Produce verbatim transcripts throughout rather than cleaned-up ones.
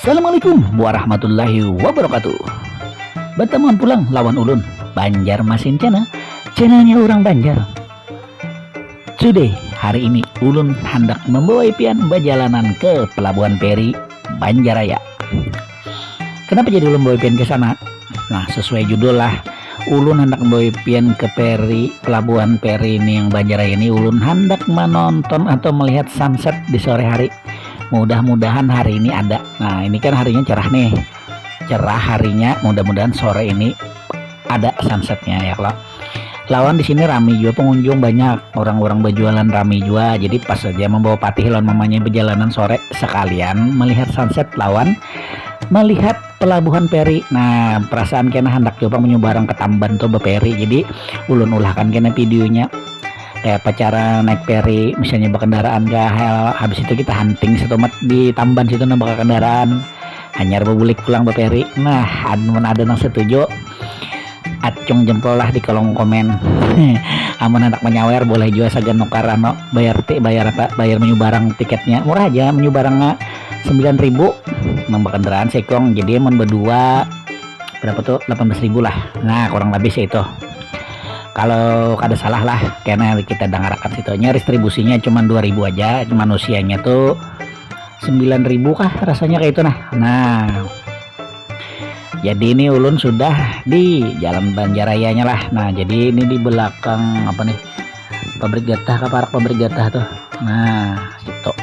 Assalamualaikum warahmatullahi wabarakatuh. Batamuan pulang lawan ulun, Banjarmasin Channel, channelnya urang Banjar. Today, hari ini ulun handak mambawai pian bajalanan ke Pelabuhan Peri, Banjaraya. Kenapa jadi ulun bawa pian ke sana? Nah, sesuai judul lah, ulun handak bawa pian ke Peri, Pelabuhan Peri ini yang Banjaraya ini, ulun handak menonton atau melihat sunset di sore hari. Mudah-mudahan hari ini ada. Nah, ini kan harinya cerah nih. Cerah harinya, mudah-mudahan sore ini ada sunsetnya ya kalau. Lawan di sini rami juga pengunjung, banyak orang-orang berjualan, rami juga. Jadi pas saja membawa patih lawan mamanya berjalanan sore, sekalian melihat sunset lawan melihat pelabuhan peri. Nah, perasaan kena hendak coba menyubarang ke Tamban tuh beperi. Jadi ulun ulahkan kena videonya kayak apa cara naik peri, misalnya berkendaraan kah. Habis itu kita hunting setomat di Tamban situ, nah, bakal kendaraan hanyar bebulik pulang beperi. Nah, amun ada yang setuju, acung jempol lah di kolom komen. Amun anak menyawer boleh juga sagan nukar anu, bayar ti bayar apa, bayar menyubarang tiketnya, murah aja menyubarangnya, sembilan ribu. Nambah kendaraan sekong, jadi amun berdua berapa tuh, delapan belas ribu lah. Nah, kurang lebih sih itu, kalau kada salah lah, karena kita dengarakan situ nya distribusinya cuma dua ribu aja, manusianya tuh sembilan ribu kah rasanya kayak itu nah. Nah, jadi ini ulun sudah di Jalan Banjarayanya lah. Nah, jadi ini di belakang apa nih, pabrik gatah, ke parak pabrik gatah tuh. Nah, situ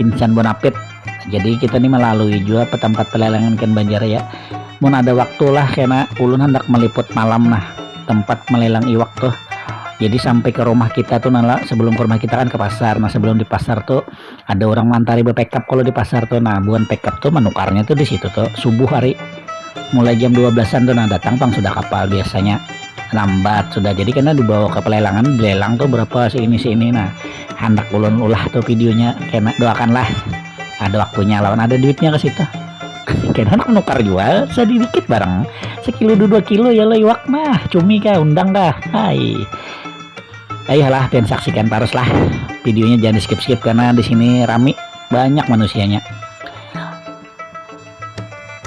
Insan Bonapit. Jadi kita nih melalui juga tempat pelelangan ikan Banjaraya. Mun ada waktu lah, karena ulun hendak meliput malam nah, tempat melelang iwak tuh. Jadi sampai ke rumah kita tuh nala, sebelum ke rumah kita kan ke pasar. Nah, sebelum di pasar tuh ada orang mantari bepekap kalau di pasar tuh. Nah, buan pekap tuh menukarnya tuh di situ tuh subuh hari, mulai jam dua belasan tuh. Nah, datang pang sudah kapal biasanya, lambat sudah. Jadi karena dibawa ke pelelangan, dilelang tuh berapa si ini si ini. Nah, hendak ulun ulah tuh videonya, kena doakanlah ada waktunya lawan ada duitnya ke situ. Kena anak menukar jual sedikit barang, sekilo dua kilo ya lo iwak mah, cumi kah, undang kah. Hai, ayolah pian saksikan terus lah videonya, jangan di skip skip karena di sini rami, banyak manusianya.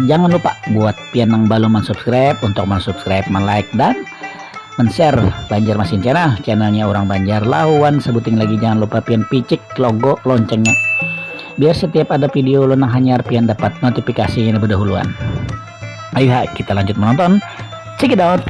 Jangan lupa buat pian yang belum mensubscribe untuk mensubscribe, men-like, dan men-share Banjarmasin Channel, channelnya orang Banjar lawan sebuting lagi. Jangan lupa pian picik logo loncengnya biar setiap ada video ulun nang hanyar pian dapat notifikasinya lebih dahuluan. Ayo ha, kita lanjut menonton. Check it out.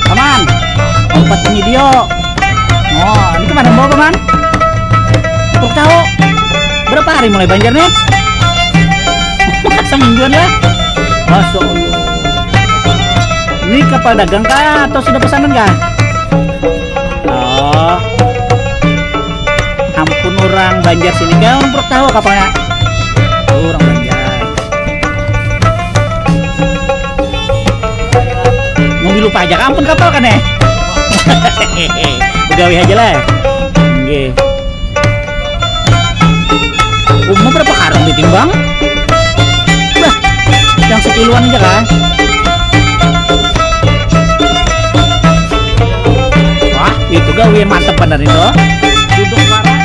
Paman, umpat ini dia. Oh, ini kemana bawa paman? Empuk tahu. Berapa hari mulai banjir nih? Semingguan lah. Masya Allah. Ini kapal dagang kah atau sudah pesanan kah? Oh. Ampun, orang Banjar sini kah? Orang Puruk tahu kapalnya. Oh, orang Banjar. Mau lupa aja kah? Ampun kapal kan eh? Begawi aja lah. Nggih. Umur berapa karung ditimbang? Bah, yang sekiluan aja kan? Wah, itu gawe mantep bener itu. Duduk bareng.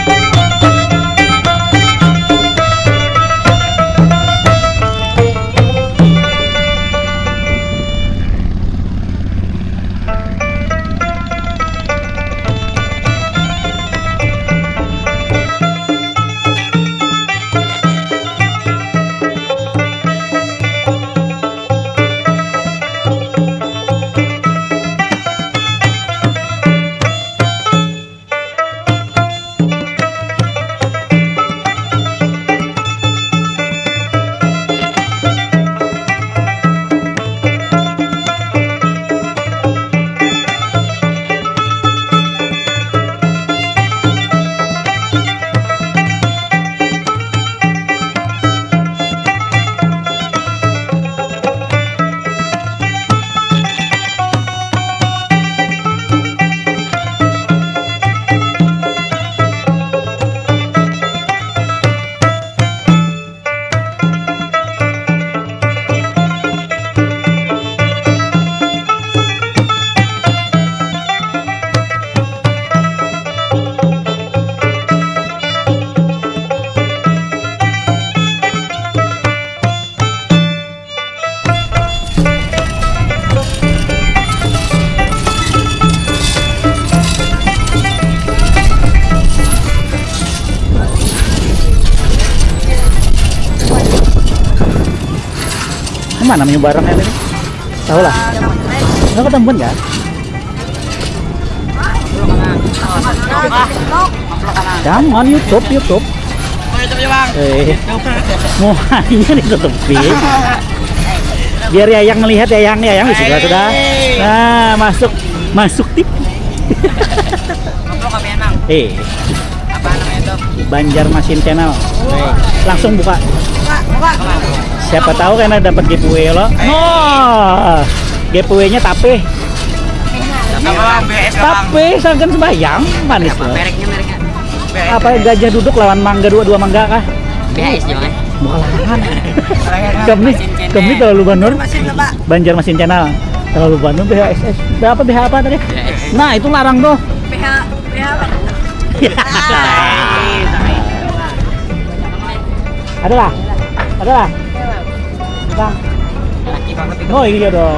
Mana namanya barangnya tadi? Tahu lah. Enggak ketemuan kan? Jangan YouTube, YouTube. Eh, mau aja ditutupi. Biar Yayang melihat Yayang, Yayang di sebelah sudah. Nah, masuk, masuk tip. Eh, Banjarmasin Channel. Langsung buka. Siapa tahu kan dapat giveaway lo. Oh, giveaway-nya tape. Tapi sagan sembayang manis loh. Mereknya, mereknya. Apa gajah duduk lawan mangga, dua-dua mangga kah? B H S juga kan? Bukan larangan. Kami, kami terlalu banur. Banjarmasin Channel. Terlalu banur B H S S. Apa B H apa tadi? Nah, itu larang tuh. B H, B H apa? Adalah. Adalah. Bang. Oh iya dong.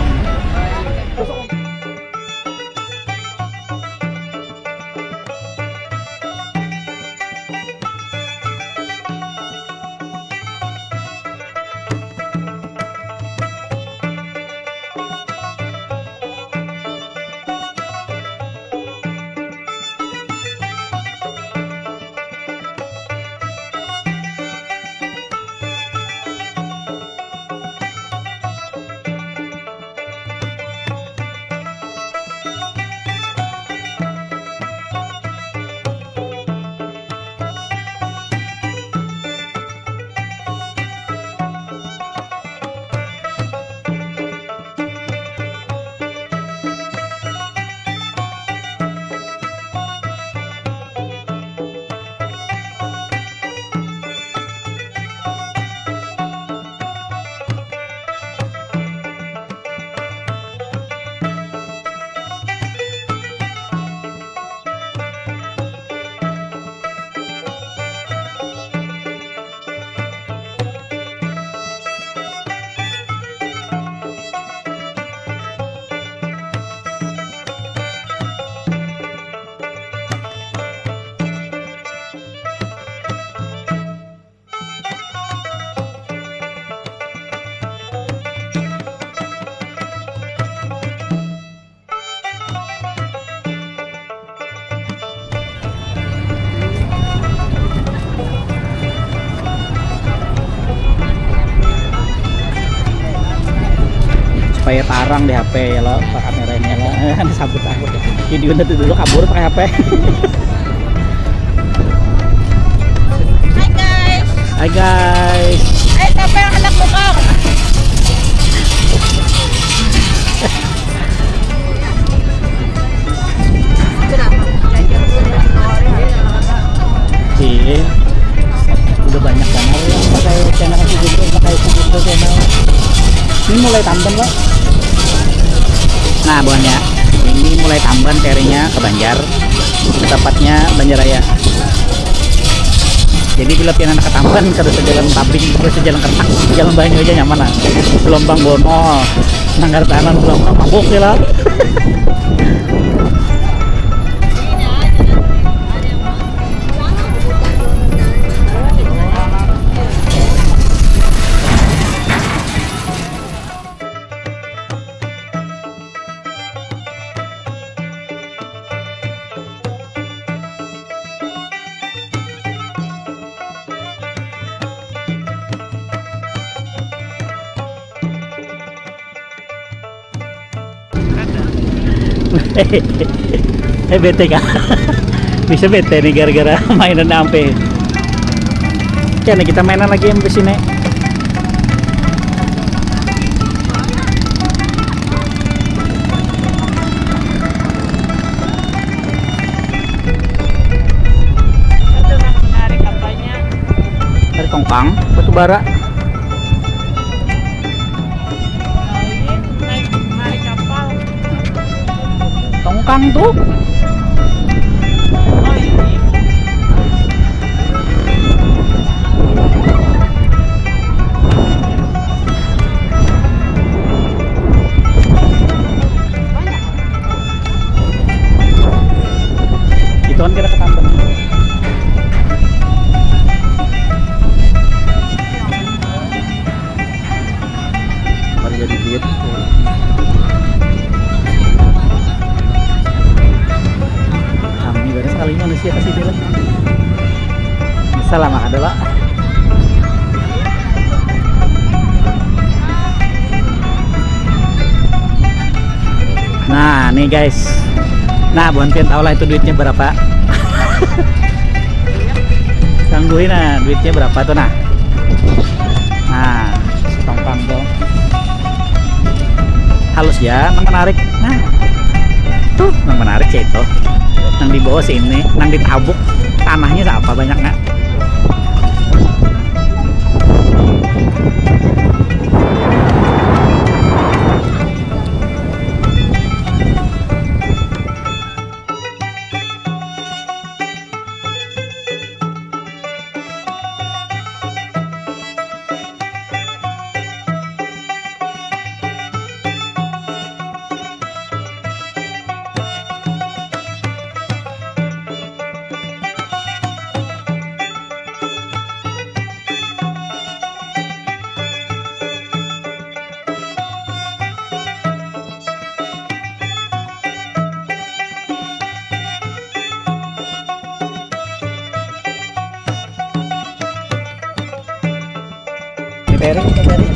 Pakai tarang di H P ya lo, pakai kamera ini ya lo. Disambut aku. Video nanti dulu kabur pakai H P. Hai guys. Hai guys. Hai, siapa yang hendak buka? Iya. Udah banyak banget ya, pakai channel si Guntur, pakai si Guntur channel. Ini mulai tamban, Pak. Nah, buhannya. Ini mulai tamban ferinya ke Banjar. Tepatnya Banjaraya. Jadi bila pian anak ketamban kada sejalan tabing, kada sejalan kertak, jalan banyu aja nyaman lah. Gelombang bonol, nanggar tanan gelombang mabuk ya lah. Eh, bete kah? Bisa bete nih gara-gara mainan ampe. Oke, nih kita mainan lagi yang di sini. Ada nang menarik apanya? Dari Tongkang, batu bara. Lain, naik, naik kapal. Tongkang tuh. Oh, ini. Itu kan kita ketambang. Harga dikit. Kami baru sekali manusia kasih dia lah. Salah mah ada lah. Nah, nih guys. Nah, buhan pian tahu lah itu duitnya berapa. Tangguhin nah, duitnya berapa tuh nah. Nah, si Tongkang tuh. Halus ya, nang menarik. Nah. Tuh, nang menarik sih itu. Nang di bawah sini, nang ditabuk tanahnya siapa banyaknya. Ini peri, ini peri.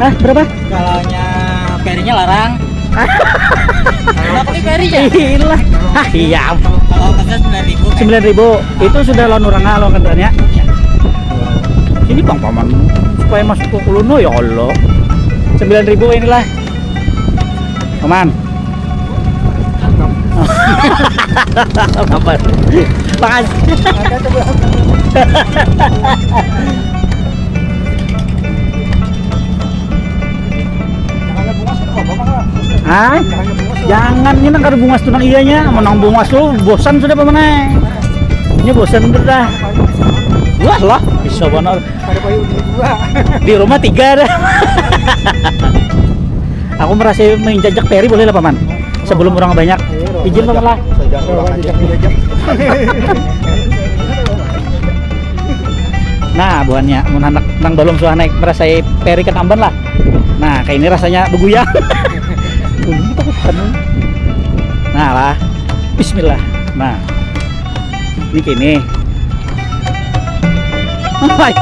Hah, berapa? Kalaunya perinya larang. Kenapa ini peri ya? Ilah. Ah, iya. Kalau pesan sembilan ribu kan? Sembilan ribu. Itu sudah lawan urang, lawan kendaraannya. Iya. Ini Bang Paman supaya masuk ke Kuluno, ya Allah. Sembilan ribu inilah. Paman. Apa? Makasih. Hah? Jangan, ini nang kada bungas tu nang iyanya. Mun nang bungas tu bosan sudah, Paman ai. Ini bosan sudah. Wah lah, bisa banar. Ada payung di dua. Di rumah tiga dah. Aku merasa menginjak peri boleh lah, Paman. Sebelum orang banyak. Izin, Paman lah. Saja orang banyak dijajak. Nah, buhannya, mun handak nang balum suah naik merasai peri ketamban lah. Nah, kayak ini rasanya beguyang. Nah lah. Bismillah. Nah. Ini kini. Hai.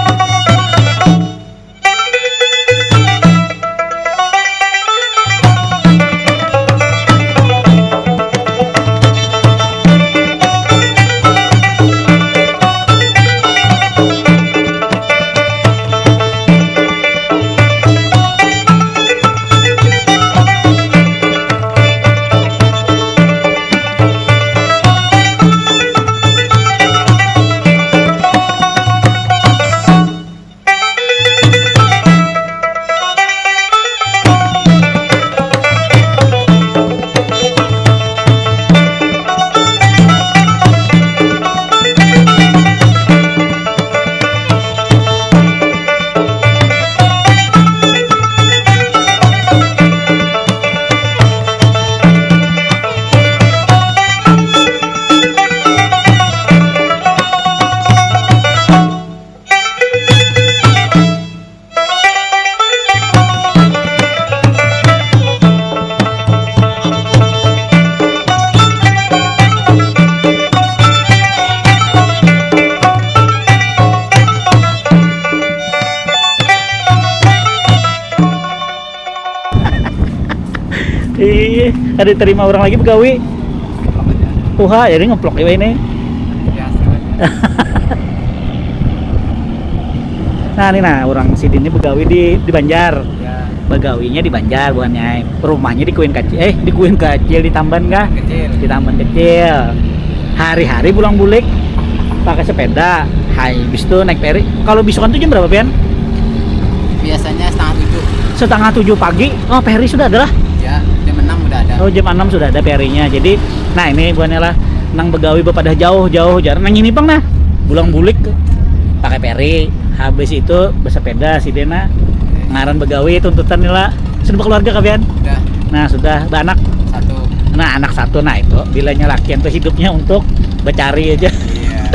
Ada terima orang lagi begawi. Tuha, jadi ngeplok juga ini. Biasa. Nah, ini nah, orang sidin ini begawi di, di Banjar. Ya. Begawinya di Banjar, bukannya rumahnya di Kuin Kacil, eh, di Kuin Kacil, di Tamban kah? Kecil. Di Tamban Kecil. Hari-hari pulang bulik pakai sepeda. Hai, bis itu naik peri. Kalau bisukan tuh jam berapa, Pian? Biasanya setengah tujuh. Setengah tujuh pagi, oh, peri sudah ada lah. Ya, jam enam udah ada. Oh, jam enam sudah ada perinya. Jadi, nah, ini bukannya lah nang begawi bepadah jauh-jauh, jarang nang ini pang nah. Pulang bulik pakai peri. Habis itu bersepeda sidin nah. Ngaran begawi tuntutan nih lah. Sudah berkeluarga kah pian? Udah. Nah, sudah beranak. Satu. Nah, anak satu, nah itu bilanya lakian tuh hidupnya untuk bercari aja. Iya.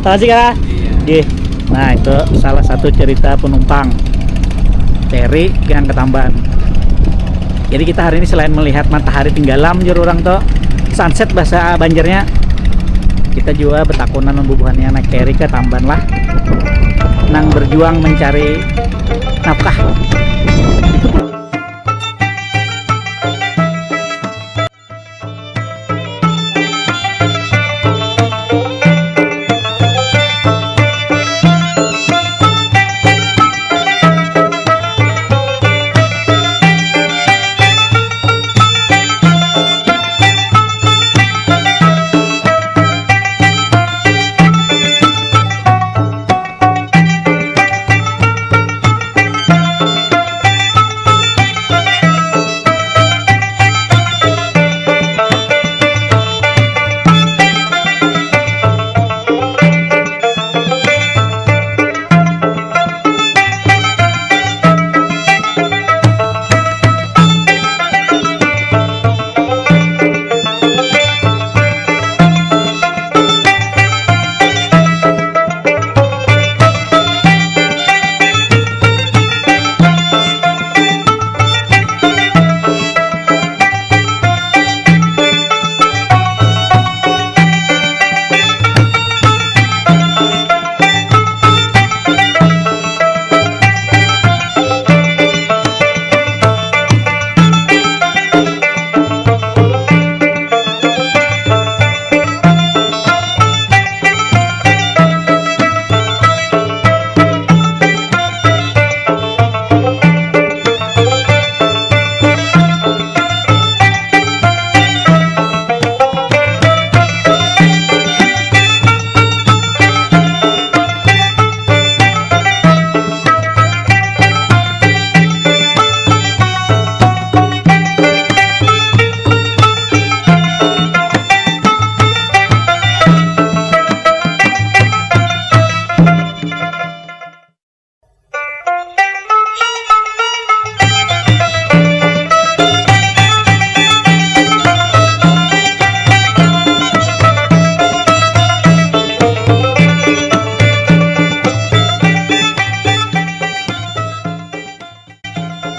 Makasih kah? Iya. Gih. Nah, itu salah satu cerita penumpang peri yang ke Tamban. Jadi kita hari ini selain melihat matahari tenggelam jur orang tuh, sunset bahasa Banjarnya, kita juga betakunan bubuhannya naik peri ke Tamban lah. Nang berjuang mencari nafkah.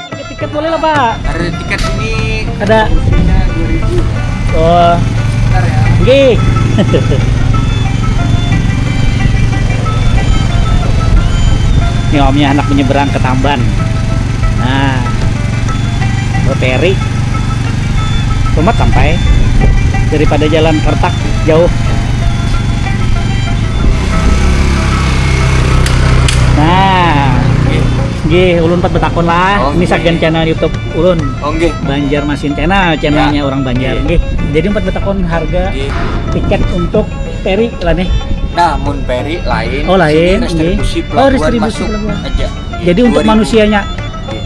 Harga tiket boleh lah, Pak. Harga tiket ini ada. Fungsinya dua ribu. Oh. Bentar ya. Nggih. Ini omnya anak menyeberang ke Tamban. Nah, berperi. Selamat sampai daripada jalan kertak jauh. Nah, nggih, ulun pat betakun lah. Oh, ini nggih. Sagan channel YouTube ulun. Oh, nggih. Banjarmasin Channel, channelnya orang Banjar. Nggih. Nggih. Jadi empat betakun harga tiket untuk peri lah nih. Nah, mun peri lain. Oh, lain, sini restribusi nggih. Oh, pelabuhan restribusi masuk pelabuhan aja. Jadi untuk dua ribu. Manusianya. Nggih.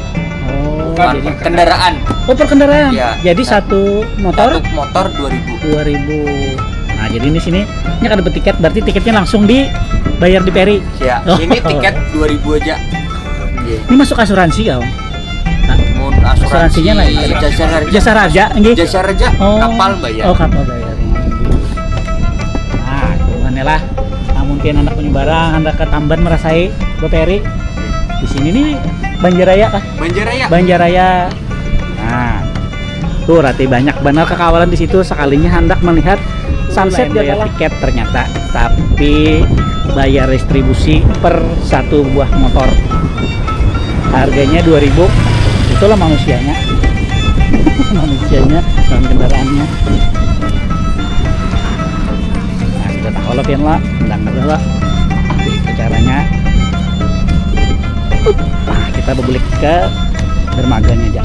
Oh, bukan jadi kendaraan. Oh, perkendaraan. Iya. Jadi satu motor? Satu motor dua ribu. Dua ribu. Nah, jadi ini sini ini kada bertiket, berarti tiketnya langsung dibayar di peri. Ya, oh. Ini tiket dua ribu aja. Nggih. Ini masuk asuransi kah, Om? Nah, mun asuransinya lain. Jasa Raja. Jasa Raja, nggih. Jasa Raja, oh, kapal bayar. Oh, kapal bayar. Nah, itu lah. Namun pian anak penyeberang, anak ke Tamban merasai beperi. Di sini nih Banjaraya kah? Banjaraya. Banjaraya. Nah, tuh, rati banyak banar kakawalan di situ, sekalinya handak melihat sunset. Lain bayar tiket ternyata, tapi bayar restribusi per satu buah motor. Harganya dua ribu. Itulah manusianya. Manusianya dan kendaraannya. Nah, sudah tahu lah pian lah, mendengar lah. Itu caranya. Nah, kita berbulik ke dermaganya aja.